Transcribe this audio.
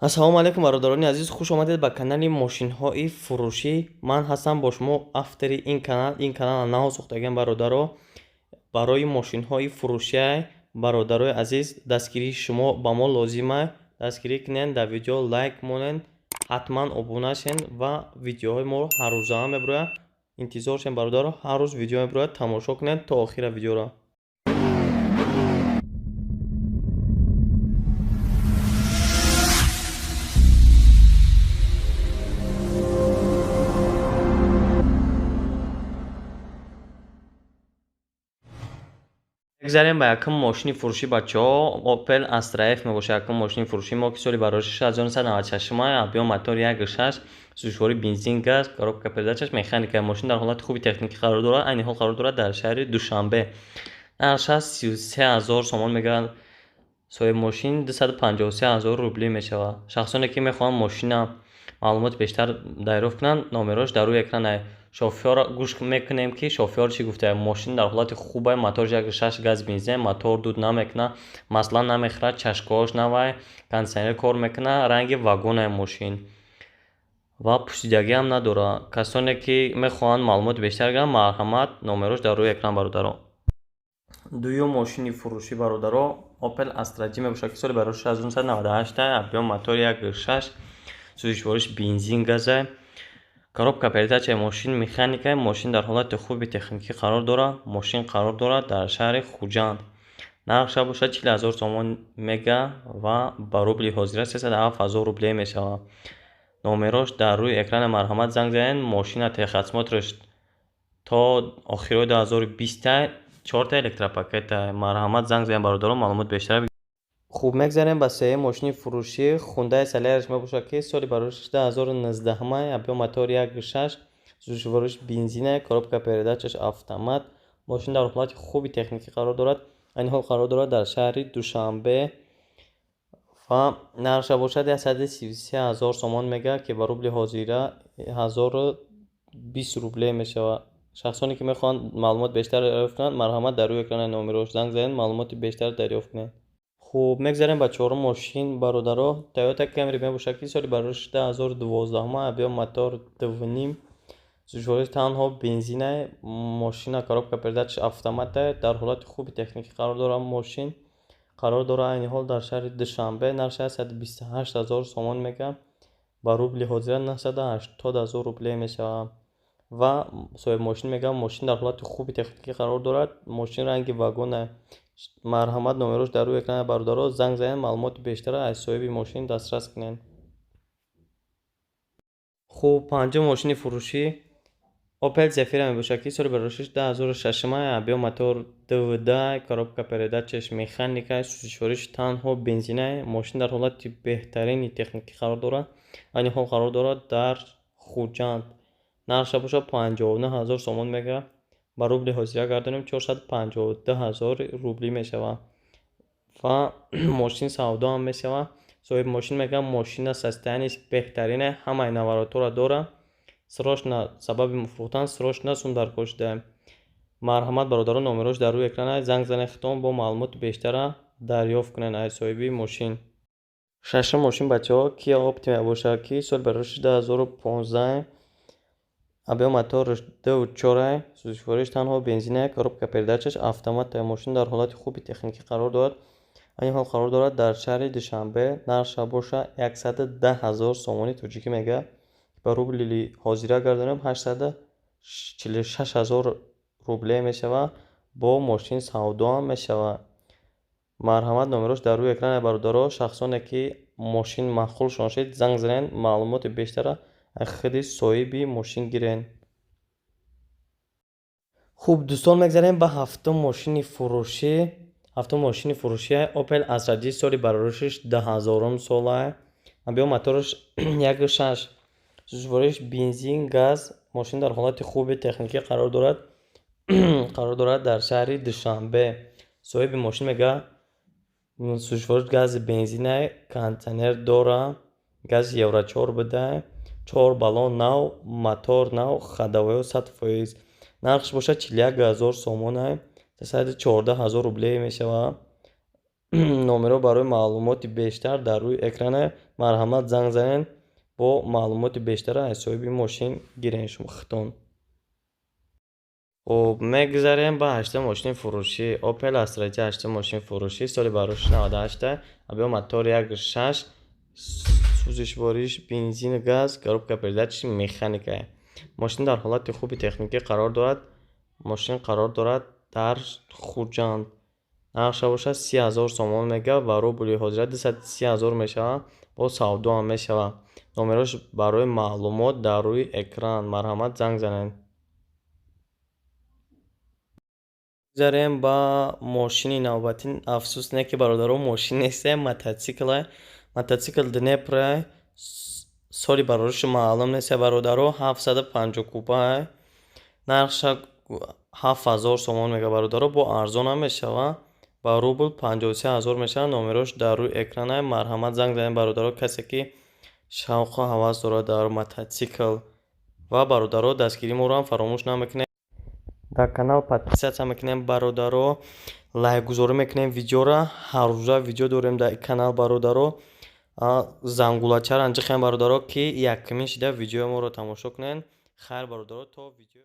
Ассалому алайкум, бародарони азиз, хуш омадед ба канали мошинҳои фурӯшӣ. Ман ҳастам бо шумо автори ин канал. Ин канал нав сохтагиам, бародаро, барои мошинҳои фурӯшия. Бародарои азиз, дастгирии шумо ба мо лозима. Дастгирӣ кунед, дар видео лайк монед, ҳатман обуна шен ва видеоҳои моро ҳаррӯза мебирояд. Интизор шен, бародаро, ҳар рӯз видео мебирояд, тамошо кунед то охира видеоро. Мегзарем ба якум мошини фурӯшӣ, бачаҳо. Opel Astra F мебошад якум мошини фурӯшии мо, ки соли барои 1996 объём мотор 1.6, сӯзишворӣ бензин газ, коробка передачаш механика. Мошин дар ҳолати хуби техникӣ қарор дорад, айни ҳол қарор дорад дар шаҳри Душанбе. Нархаш 33 000 сомон мегӯянд соҳиби мошин, 253 000 рублӣ мешавад. Шахсоне ки мехоҳанд мошина маълумоти бештар дарёфт кунанд, номерош дар рӯи экран. Шофёр гӯш мекунем, ки шофёр чӣ гуфта. Мошин дар ҳолати хубе, моторш 1.6 газ бензин, мотор дуд намекунад, масла намехӯрад, чашкаҳош навай, кондитсионер кор мекунад, ранги вагонаи мошин ва пӯшидагиам надорад. Касоне ки мехоҳанд маълумоти бештар гиранд, марҳамат, номерош дар рӯи экран, бародаро. Дуюм мошини фурӯшӣ, бародаро, Opel Astra G мебошад, ки соли барои 1998, объём мотор 1.6, сӯзишвориш бензин газа, коробка передачаи мошин механика. Мошин дар ҳолати хуби техникӣ қарор дорад. Мошин қарор дорад дар шаҳри Хуҷанд. Нархша бошад 40 000 сомон мега ва ба рубли ҳозира 307 000 рубле мешавад. Номерош дар рӯи экрани, марҳамат, занг занед. Мошина техосмотрш то охирои 2020, чорта электропакета. Марҳамат, занг занед, бародарон, маълумот бештар. Хуб, мегзарем ба сеюм мошини фурӯшӣ. Хундаи Солярис мебошад, ки соли барои 2019, объём мотор 1.6, сӯзишвориш бензина, коробка передачаш автомат. Мошин дар ҳолати хуби техникӣ қарор дорад, айни ҳол қарор дорад дар шаҳри Душанбе ва нархша бошад 133 000 сомон мега, ки ба рубли ҳозира 1020 рубле мешавад. Шахсоне ки мехоҳанд маълумот бештар дарёфт кунанд, марҳамат, дар рӯи экрани номерош занг занед, маълумоти бештар дарёфт кунед. Хуб, мегзарем ба чорум мошин, бародаро. Toyota Camry мебошад, ки соли барои 2012, объём мотор 2.5, сӯзишвориш танҳо бензина, мошина коробка передач автомата, дар ҳолати хуби техникӣ қарор дорад. Мошин қарор дорад айни ҳол дар шаҳри Душанбе. Нархш 128 000 сомон мега, ба рубли ҳозира 980 000 рубле мешавад. Ва соҳиби мошин мегӯяд, мошин дар ҳолати хуби техникӣ қарор дорад, мошин ранги вагона. Марҳамат, номерош дар рӯи экрани, бародаро, занг занед, маълумоти бештарро аз соҳиби мошин дастрас кунед. Хуб, панҷум мошини фурӯшӣ Opel Zafira мебошад, ки соли барои 2006, объём мотор 2.2, коробка передачаш механика, сӯзишвориш танҳо бензина. Мошин дар ҳолати беҳтарини техникӣ қарор дорад, айни ҳол қарор дорад дар Хуҷанд. Нархша бошад 59 000 сомон мегӯяд, ба рубли ҳозира гардонем, 452 000 рублӣ мешавад. Ва мошин савдо ҳам мешавад. Соҳиби мошин мегӯяд, мошина состояниеш беҳтарине, ҳамаи наворотҳоро дорад, срочно сабаби фурӯхтан срочно сум даркор шудаем. Марҳамат, бародарон, номерош дар рӯи экран, занг занед худтон, бо маълумоти бештара дарёфт кунед аз соҳиби мошин. Шашум мошин, бачаҳо, Kia Optima мебошад, ки соли барои 2015, объём моторш 2.4, сӯзишвориш танҳо бензина, коробка передачаш автомат. Мошин дар ҳолати хуби техникӣ қарор дорад, айни ҳол қарор дорад дар шаҳри Душанбе. Нархша бошад 110 000 сомони тоҷикӣ мегӯяд, ба рубли ҳозира гардонем, 846 000 рубле мешавад. Бо мошин савдо ҳам мешавад. Марҳамат, номерош дар рӯи экрани, бародаро. Шахсоне ки мошин маъқулшон шуд, занг занед, маълумоти бештарро аз худи соҳиби мошин гиред. Хуб, дӯстон, мегзарем ба ҳафтум мошини фурӯшӣ. Ҳафтум мошини фурӯшӣ Opel Astra G, соли бароришиш 2000-ум сола, объём мотораш 1.6, сӯзишвориш бензин газ. Мошин дар ҳолати хуби техникӣ қарор дорад, қарор дорад дар шаҳри Душанбе. Соҳиби мошин мегӯяд, сӯзишвориш гази бензина, кондитсионер дорад, гази евро 4 буда, чор баллон нав, мотор нав, ходовойҳо 100%. Нархш бошад 41 000 сомона, 314 000 рубле мешавад. Номерҳо барои маълумоти бештар дар рӯи экране. Марҳамат, занг занед, бо маълумоти бештара аз соҳиби мошин гирен шумо худтон. Хуб, мегузарем ба ҳаштум мошини фурӯшӣ. Opel Astra J, ҳаштум мошини фурӯшӣ, соли барош 98, объём мотор 1,6, сӯзишвориш бензину газ, коробка передач механика. Мошин дар ҳолати хуби техникӣ қарор дорад. Мошин қарор дорад дар Хуҷанд. Нархша бошад 30 000 сомон мега, ва рубли ҳозира 230 000 мешавад, бо савдо ҳам мешавад. Номерош барои маълумот дар рӯи экран, марҳамат, занг занед. Гузарем ба мошини навбатӣ. Афсӯс не, ки, бародаро, мошин несте, мотоцикле. Мотоцикл Днепре, соли барориши маълум нест, бародаро, 750 куба, нархша 7000 сомон мега, бародаро, бо арзон ҳам мешавад, ба рубл 53 000 мешавад. Номерош дар рӯи экрана, марҳамат, занг занед, бародаро, касе ки шавқу ҳавас дорад дар мотоцикл. Ва, бародаро, дастгирии моро ҳам фаромӯш намекунед, дар канал подписаться мекунем, бародаро, лайкгузорӣ мекунем видеора. Ҳаррӯза видео дорем дар канал, бародаро. Зангулачаро анҷихем, бародаро, ки якумин шида видеои моро тамошо кунед. Хайр, бародаро, то видео.